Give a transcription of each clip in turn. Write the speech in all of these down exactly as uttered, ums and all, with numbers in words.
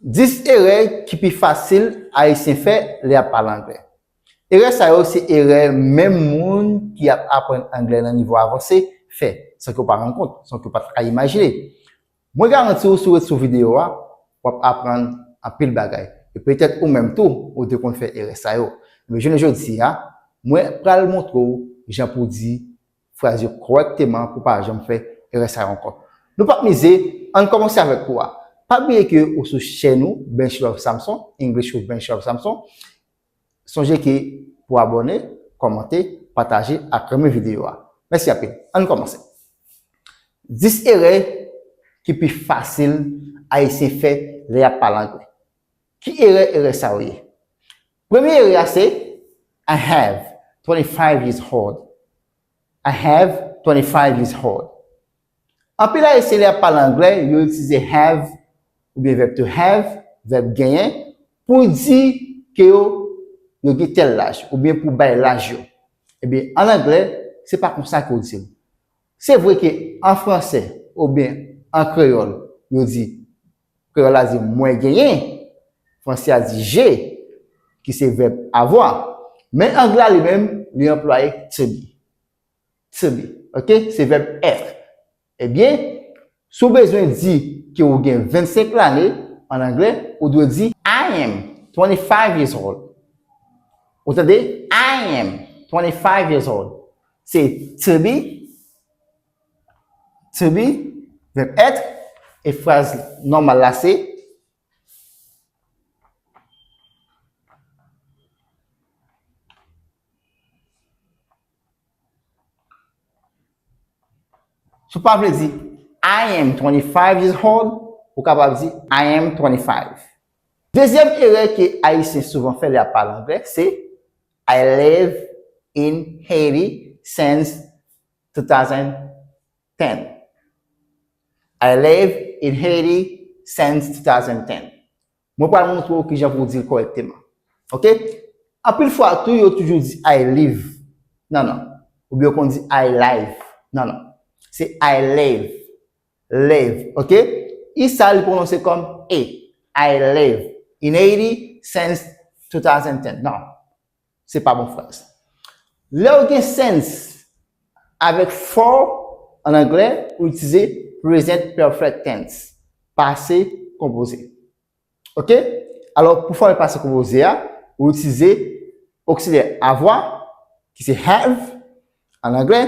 Dis erè ki pi fasil Ayisyen fè lè y ap pale anglè. Erè sa yo se erè menm moun ki ap aprann anglè nan nivo avanse fè, san ke w pa rann kont, san ke w pa t ka imajine. Mwen garanti w, si w ret sou videyo a, w ap aprann anpil bagay. E petèt ou menm tou, ou te konn fè erè sa yo. Men jounen jodi a, mwen pral montre w jan pou w di fraz yo kòrèkteman pou w pa janm fè erè sa yo ankò. Nou p ap mize, ann kòmanse avèk kou a. Pa bliye ke ou sou chèn ou, Bench Love Samson, English with Bench Love Samson. Sonje ke pou abòne, kòmante, pataje ak renmen videyo a. Mèsi anpil. Ann kòmanse. Dis erè ki pi fasil Ayisyen fè lè y ap pale anglè. Ki erè erè sa yo ye? Premye erè a se I have twenty-five years old. I have twenty-five years old. Anpil Ayisyen lè y ap pale anglè, yo itilize have oubyen verb to have, vèb genyen, pou di ke yo, yo gen tèl laj, oubyen pou bay laj yo. Ebyen, an anglè, se pa konsa ke yo di l. Se vre ke an fransè oubyen an kreyòl, yo di, kreyòl la di mwen genyen, fransè a di j'ai, ki se vèb avoir, men anglè a li menm, li anplwaye to be. To be, ok? Se vèb être. Ebyen, si w bezwen di ke w gen vennsenk lane, an anglè, ou dwe di I am twenty-five years old. Ou tande? I am twenty-five years old. Se to be, to be, vèb être, e fraz nòmal la se Si w pa vle di I am twenty-five years old, ou kapab di I am twenty-five. Dezyèm erè ke Ayisyen souvan fè lè y ap pale anglè, se I live in Haiti since two thousand ten. I live in Haiti since two thousand ten. Mwen pral montre w kijan pou w di l kòrèkteman. Ok? Anpil fwa tou, yo toujou di I live. Non, non. Oubyen yo konn di I live. Non, non. Se I live. Live. Ok? I sa, li pwononse kòm E. I live in Haiti since two thousand ten. Non. Se pa bon fraz. Lè w gen since avèk for an anglè, ou itilize present perfect tense, pase konpoze. Ok? Alò, pou fòme pase konpoze a, ou itilize oksilyè avoir, ki se have an anglè,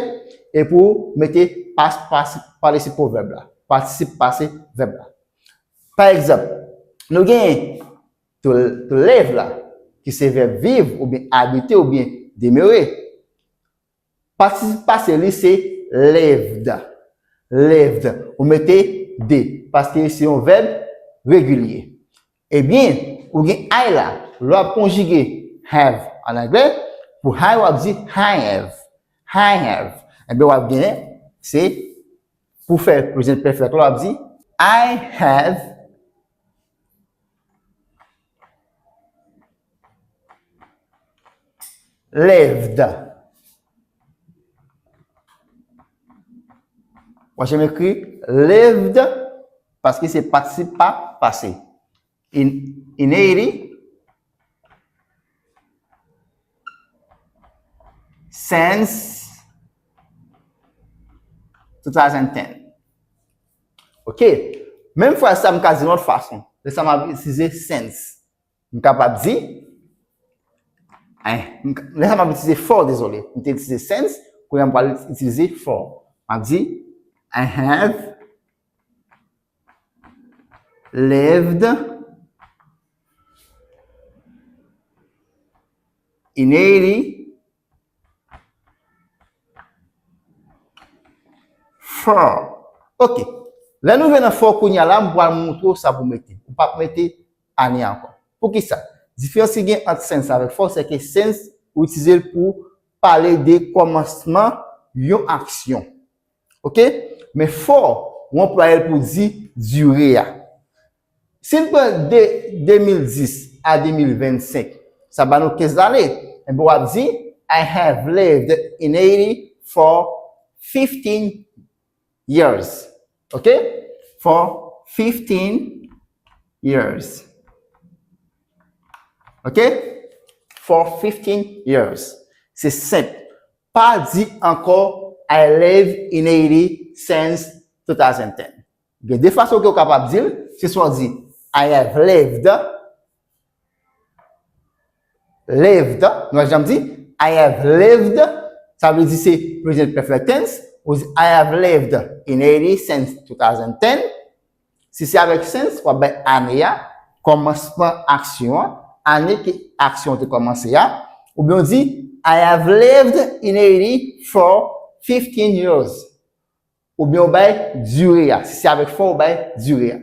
e pou mete past, past participle vèb la, patisip pase vèb la. Pa egzanp, nou gen to, to live la, ki se vèb viv oubyen abite oubyen demere. Patisip pase li se lived. Lived. Ou mete de, paske se yon vèb regilye. Ebyen, ou gen I la, lè w ap konjige have an anglè, pou I w ap di I have. I have. Ebyen, w ap gen, se pou fè present perfect la, w ap di I have lived. Mwen, jan m ekri lived, paske se patisip pa pase. In, in Haiti, since two thousand ten. Ok? Menm fraz sa, m ka di lòt fason. Lè sa, m ap itilize since. M kapab di, eh, m ka- lè sa m ap itilize for, dezole. M te itilize since, kounye a m pral itilize for. M ap di, I have lived in Haiti for. Ok. Lè nou rive nan for kounye a la, m pral montre w sa pou mete. Ou p ap mete ane ankò. Poukisa? Diferans ki gen ant since avèk for, se ke since, ou itilize l pou pale de kòmansman yon aksyon. Ok? Men for, ou anplwaye l pou di dire a. Si n pran de de mil dis a de mil vennsenk, sa ba nou kenz lane. Enben, w ap di, I have lived in Haiti for fifteen years. Ok? For fifteen years. Ok? For fifteen years. Se senp. Pa di ankò, I live in Haiti since two thousand ten. Gen de fason ke w kapab di l, se swa w di, I have lived, lived, nou pa janm di, I have lived, sa vle di se present perfect tense, ou di, I have lived in Haiti since two thousand ten. Si se avèk since, w ap bay ane a, kòmansman aksyon an, ane ke aksyon an te kòmanse a, oubyen w di, I have lived in Haiti for fifteen years. Oubyen w bay dire a. Si se avèk for, w bay dire a.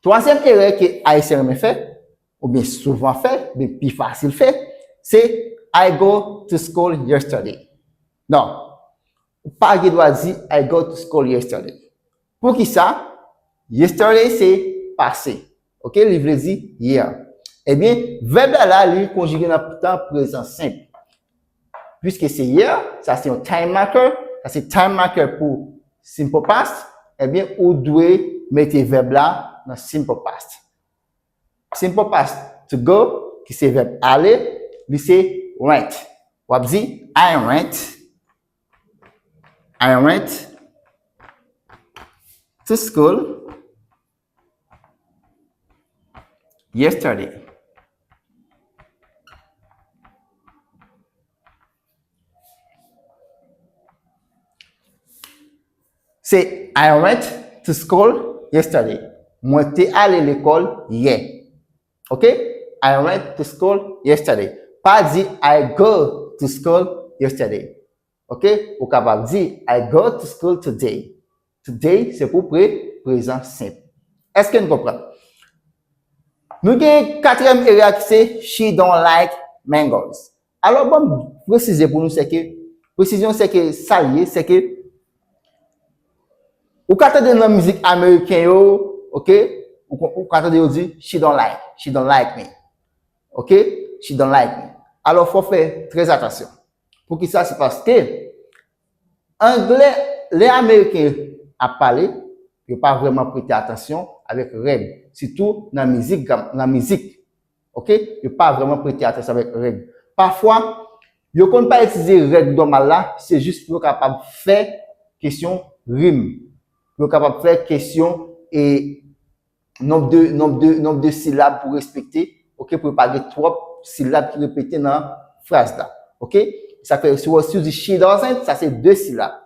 Twazyèm erè ke Ayisyen renmen fè, oubyen souvan fè, oubyen pi fasil fè, se I go to school yesterday. Non, ou pa gen dwa di I go to school yesterday. Poukisa? Yesterday se pase. Ok, li vle di yè. Ebyen, vèb la la, li konjige nan tan prezan senp. Piske se yè, sa se yon time marker, sa se time marker pou simple past, ebyen, ou dwe mete vèb la nan simple past. Simple past, to go, ki se vèb ale, li se went. W ap di, I went, I went to school yesterday. Se I went to school yesterday. Mwen te ale lekòl yè. Ok? I went to school yesterday. Pa di I go to school yesterday. Ok? Ou kapab di I go to school today. Today, se pou pre, prezan senp. Èske n konprann? Nou gen katriyèm erè ki se she don't like mangoes. Alò, ban m presize pou nou, se ke, presizyon se ke sa l ye, se ke ou ka tande nan mizik ameriken yo, ok? Ou, ou ka tande yo di, she don't like, she don't like me. Ok? She don't like me. Alò, fò fè trè atansyon. Poukisa? Se paske anglè, lè ameriken ap pale, yo pa vrèman prete atansyon avèk règ, sitou nan mizik, nan mizik. Ok? Yo pa vrèman prete atansyon avèk règ. Pafwa, yo konn pa itilize règ nòmal la, se jis pou yo kapab fè kesyon rim, pou yo kapab fè kesyon e nonb de, nonb de, nonb de silab pou respekte, ok, pou yo pa gen twòp silab ki repete nan fraz la. Ok? Sa fè, si w, si w di she doesn't, sa se de silab.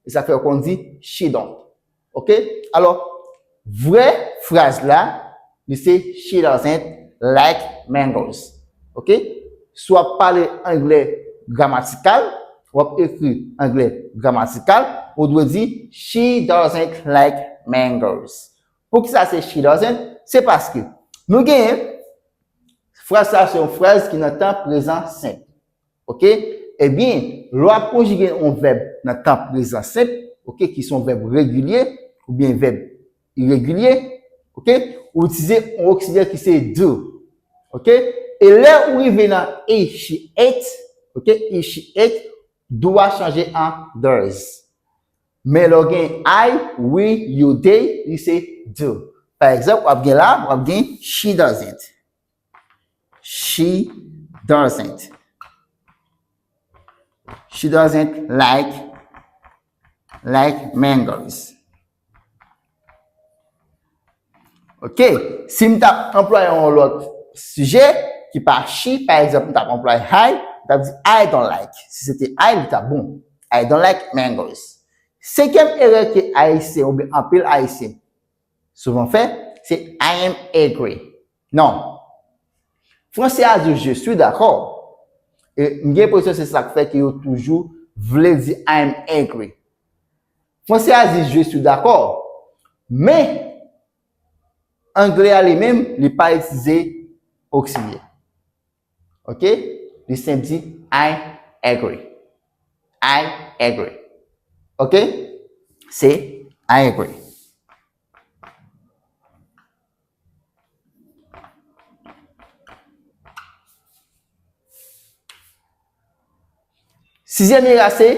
E sa fè yo konn di she don't. Ok? Alò, vrè fraz la, li se she doesn't like mangoes. Ok? Si w ap pale anglè gramatikal, w ap ekri anglè gramatikal, ou dwe di she doesn't like mangoes. Poukisa se she doesn't? Se paske nou genyen fraz sa se yon fraz ki nan tan prezan senp. Ok? Ebyen, lè w ap konjige yon vèb nan tan prezan senp, ok, ki se yon vèb regilye oubyen vèb iregilye, ok, ou itilize yon oksilyè ki se do. Ok? E lè ou rive nan he, she, it, ok, he, she, it, do a chanje an does. Men lè w gen I, we, you, they, li se do. Pa egzanp, w ap gen la, w ap gen she doesn't. She doesn't. She doesn't like, like mangoes. Ok, si m t ap anplwaye yon lòt sijè ki pa she, pa egzanp, m t ap anplwaye I, m t ap di I don't like. Si se te I, li t ap bon. I don't like mangoes. Senkyèm erè ke Ayisyen oubyen anpil Ayisyen souvan fè, se I am angry. Non. Franse a di je suis d'accord. E m gen enpresyon se sa k fè ke yo toujou vle di I am angry. Franse a di je suis d'accord. Men, anglè a li menm, li pa itilize oksilyè. Ok? Li senp di I agree. I agree. Ok? Se I agree. Sizyèm erè a se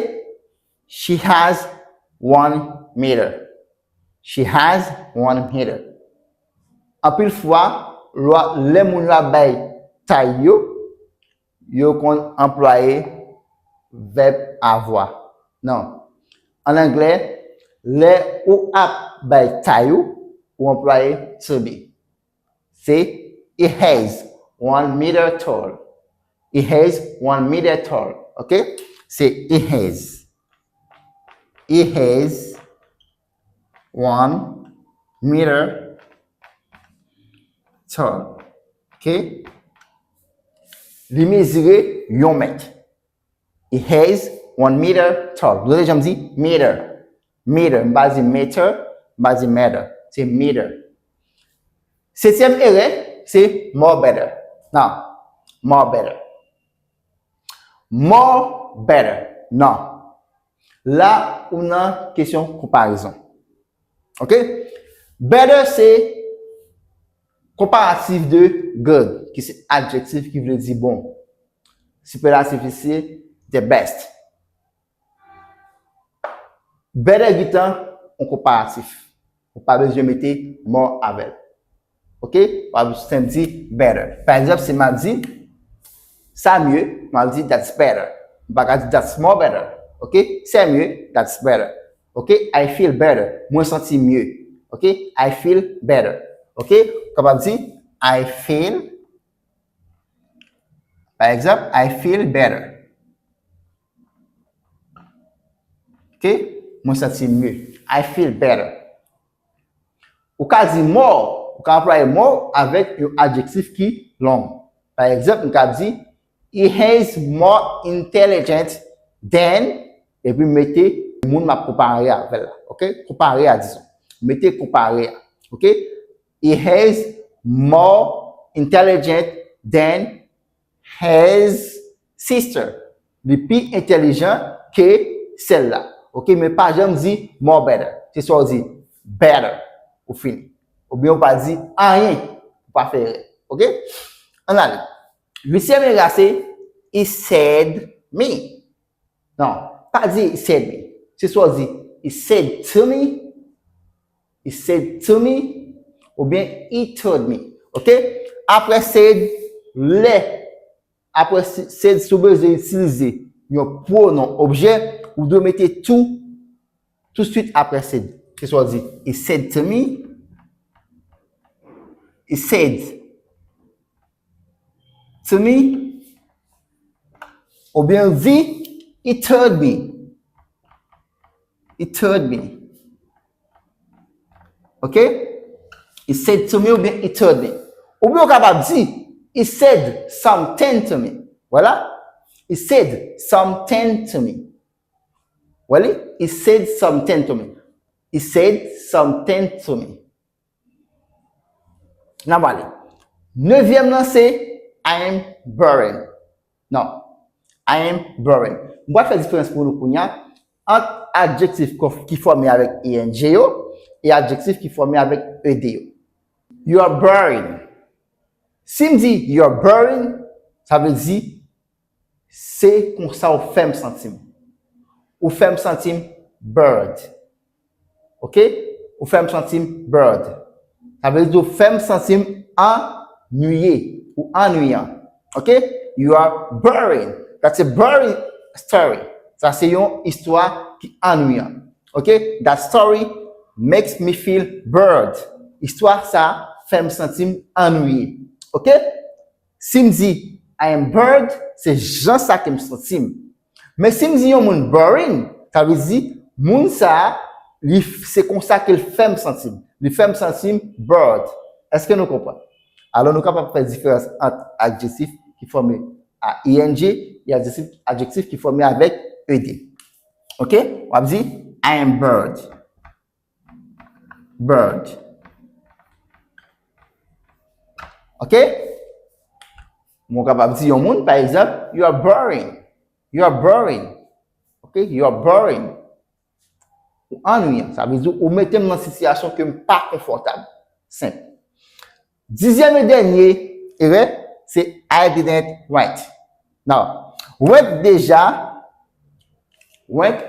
she has one meter. She has one meter. Anpil fwa, lè, lè moun yo ap bay tay yo, yo konn anplwaye vèb avoir. Non. An anglè, lè ou ap bay tay ou, ou anplwaye to be. Se he is one meter tall. He is one meter tall. Ok? Se he is. He is one meter tall. Ok? Li mezire yon mèt. He is one meter tall. Gade jan m di meter. Meter. M pa di meter, m pa di meter. Se meter. Setyèm erè, se more better. Non. More better. More better. Non. La, ou nan kesyon konparezon. Ok? Better se konparatif de good, ki se adjektif ki vle di bon. Sipèlatif li se the best. Better gentan yon konparatif. Ou pa bezwen mete more avè l. Ok? W ap senp di better. Pa egzanp, si m ap di, sa mye, m ap di that's better. M pa ka di that's more better. Ok? C'est mieux, that's better. Ok? I feel better. Mwen santi mye. Ok? I feel better. Ok? Ou kapab di, I feel, pa egzanp, I feel better. Ok? Mwen santi m mye. I feel better. Ou ka di more, ou ka anplwaye more avèk yon adjektif ki long. Pa egzanp, m ka di, he is more intelligent than, epi m mete moun m ap konpare avè l la. Ok? Konpare a, dizon. Mete konpare a. Ok? He is more intelligent than his sister. Li pi entèlijan ke sè l la. Ok, men pa janm di more better. Se swa w di better, ou fini. Oubyen ou pa di anyen, ou pa fè erè. Ok? Ann ale. Uityèm erè a se he said me. Non, pa di he said me. Se swa w di he said to me, he said to me, oubyen he told me. Ok? Apre said, lè, apre si- said, si w bezwen itilize yon pwonon objè, ou dwe mete to tousuit apre said. Se swa w di he said to me, he said to me, oubyen w di he told me. He told me. Ok? He said to me oubyen he told me. Oubyen w kapab di he said something to me. Vwala. He said something to me. Wè li? He said something to me. He said something to me. N ap ale. Nevyèm nan se I am boring. Non. I am boring. M pral fè diferans pou nou kounye a ant adjektif ki fòme avèk ing yo e adjektif ki fòme avèk ed yo. You are boring. Si m di you are boring, sa vle di se konsa ou fè m santi m. Ou fè m santi m bored. Ok? Ou fè m santi m bored. Sa vle di ou fè m santi m annuiye ou annuyan. Ok? You are boring. That's a boring story. Sa se yon istwa ki annuiyan. Ok? That story makes me feel bored. Istwa sa fè m santi m annuiye. Ok? Si m di I am bored, se jan sa ke m santi m. Men si m di yon moun boring, sa vle di moun sa a, li f- se konsa ke l fè m santi m. Li fè m santi m bored. Èske nou konprann? Alò nou kapab fè diferans ant adjektif ki fòme a ing e adjektif, adjektif ki fòme avèk ed. Ok? W ap di I am bored. Bored. Ok? Mwen kapab di yon moun, pa egzanp, you are boring. You are boring. Ok? You are boring. Ou annuiyan. Sa vle di ou mete m nan sitiyasyon ke m pa konfòtab. Senp. Dizyèm e dènye erè, se I didn't write. Now, went deja, went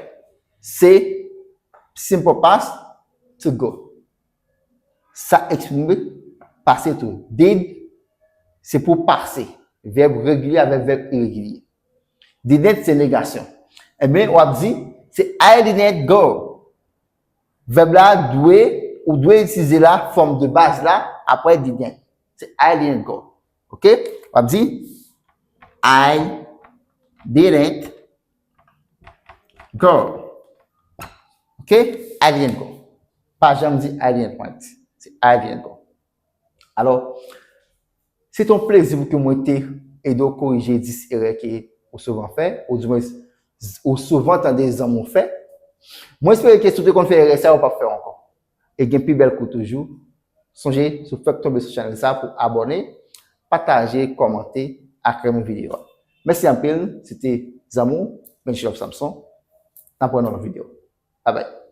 se simple past to go. Sa eksprime pase tou. Did, se pou pase. Vèb regilye avèk vèb iregilye. Didn't, se negasyon. Ebyen, w ap di, se I didn't go. Vèb la dwe, ou dwe itilize la, fòm de baz la, apre didn't. Se I didn't go. Ok? W ap di, I didn't go. Ok? I didn't go. Pa janm di I didn't went. Se I didn't go. Alò, se te yon plezi pou ke mwen te ede w korije dis erè ke ou souvan fè, ou di mwen ou souvan tande zanmi w fè. Mwen espere ke si w te konn fè erè sa, ou p ap fè ankò. E gen pi bèl kou toujou. Sonje, si w fèk tonbe sou chanèl sa, pou abòne, pataje, kòmante, ak renmen videyo a. Mèsi anpil, se te zanmi w, Benjilòf Samson. N ap wè nan lòt videyo. Bye bye.